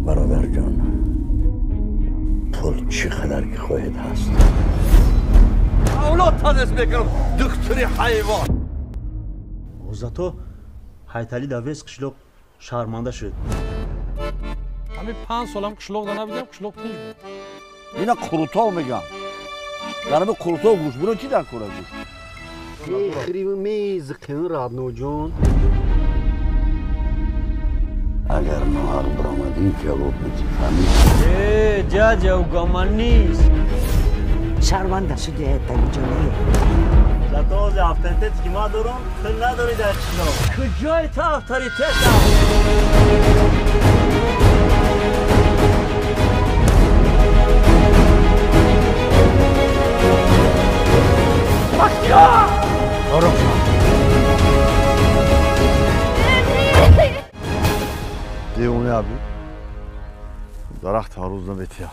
Бародарҷон, пул чӣ қадар ки хоҳед ҳаст. Авлод тадрис мекунам, духтури ҳайвон. Зато Ҳайталӣ дар вес қишлоқ шарманда шуд. Ҳамин 5 солам қишлоқ да набудам, қишлоқ тинч буд. Ина қурутов мегам. Дар ҳами қурутов гӯш биро, чӣ дар кора гӯш? Мехӯриву мезиқем, родной ҷон. Агар ноҳақ биромадӣ, ҷавоб медиҳӣ, фаҳмидӣ? Э, дядя, угомонись. Шарманда шуди, Ҳайталиҷоне. Зато ози авторитете ки ман дорам, ту надорӣ дар қишлоқ. Куҷои ту авторитет? Бахтиёр! Ором шав. Девоне аби. Дарахт ҳар рӯз наметия.